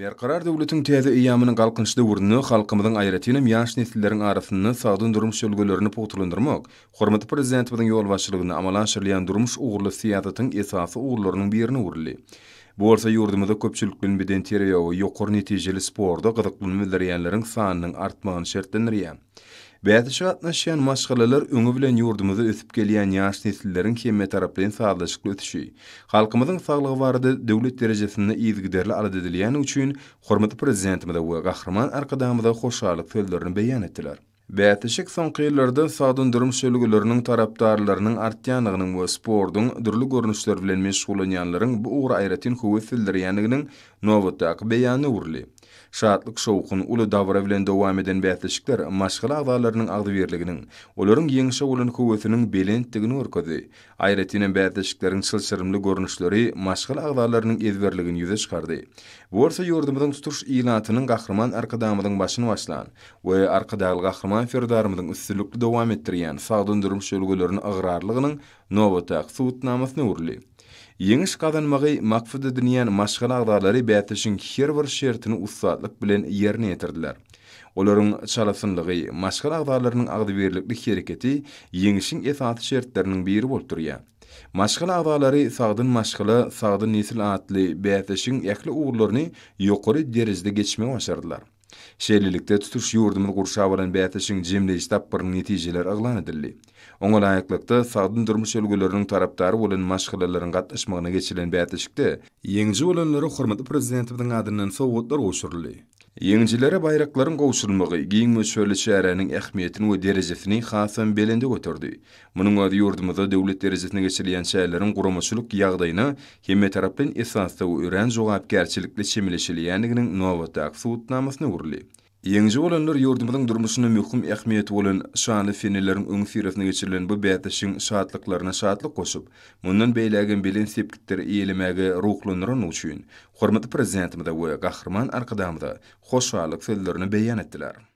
Berkarar döwletiň täze eýýamynyň Galkynyş döwründe halkymyzyň, aýratynam, ýaş nesilleriň arasynda sagdyn durmuş ýörelgelerini pugtalandyrmak hormatly Prezidentimiziň ýolbaşçylygynda amala aşyrylýan durmuş ugurly syýasatyň esasy ugurlarynyň birine öwrüldi. Bu bolsa ýurdumyzda köpçülikleýin bedenterbiýä we ýokary netijeli sporta gyzyklanma bildirýänleriň sanynyň artmagyny şertlendirýär. Bäsleşige gatnaşýan maşgalalar öňi bilen ýurdumyzda ösüp gelýän ýaş nesilleriň hemmetaraplaýyn sazlaşykly ösüşi, halkymyzyň saglygy barada döwlet derejesinde yzygiderli alada edilýäni üçin hormatly Prezidentimize we Gahryman Arkadagymyza hoşallyk sözlerini beýan etdiler. Bäsleşik soňky ýyllarda sagdyn durmuş ýörelgeleriniň tarapdarlarynyň artýandygynyň we sportuň dürli görnüşleri bilen meşgullanýanlaryň bu ugra aýratyn höwes bildirýändiginiň nobatdaky beýanyna öwrüldi. Şatlyk-şowhun, uly dabara bilen dowam eden bäsleşikler maşgala agzalarynyň agzybirliginiň, olaryň ýeňşe bolan höwesiniň belentdigini görkezdi. Aýratynam bäsleşikleriň çylşyrymly görnüşleri maşgala agzalarynyň ezberligini ýüze çykardy. Bu bolsa ýurdumyzyň tutuş ilatynyň Gahryman Arkadagymyzyň başyny başlan we Arkadagly Gahryman Serdarymyzyň üstünlikli dowam etdirýän sagdyn durmuş ýörelgelerine ygrarlygynyň nobatdaky subutnamasyna öwrüldi. Ýeňiş gazanmagy maksat edinýän maşgala agzalary bäsleşigiň her bir şertini ussatlyk bilen ýerine ýetirdiler. Olaryň çalasynlygy, maşgala agzalarynyň agzybirlikli hereketi ýeňşiň esasy şertleriniň biri bolup durýar. Maşgala agzalary Sagdyn maşgala, sagdyn nesil atly bäsleşigiň ähli ugurlaryny ýokary derejede geçmegi başardylar. Şeýlelikde, tutuş ýurdumyzy gurşap alan bäsleşigiň jemleýji tapgyrynyň netijeleri yglan edildi. Oňa laýyklykda, sagdyn durmuş ýörelgeleriniň tarapdary bolan maşgalalaryň gatnaşmagynda geçirilen bäsleşikde, Ýeňiji bolanlara hormatly Prezidentimiziň adyndan sowgatlar gowşuryldy. Ýeňijilere baýraklaryň gowşurylmagy giň möçberli çäräniň ähmiýetini we derejesini hasam belende göterdi. Munuň özi ýurdumyzda döwlet derejesinde geçirilýän çäreleriň guramaçylyk ýagdaýyna hemmetaraplaýyn esasda we örän jogapkärçilikli çemeleşilýändiginiň nobatdaky subutnamasyna öwrüldi. Ýeňiji bolanlar ýurdumyzyň durmuşynda möhüm ähmiýeti bolan şanly seneleriň öňüsyrasynda geçirilen bu bäsleşigiň şatlyklaryna şatlyk goşup, mundan beýlägem belent sepgitleri eýelemäge ruhlandyrany üçin hormatly Prezidentimize we Gahryman Arkadagymyza hoşallyk sözlerini beýan etdiler.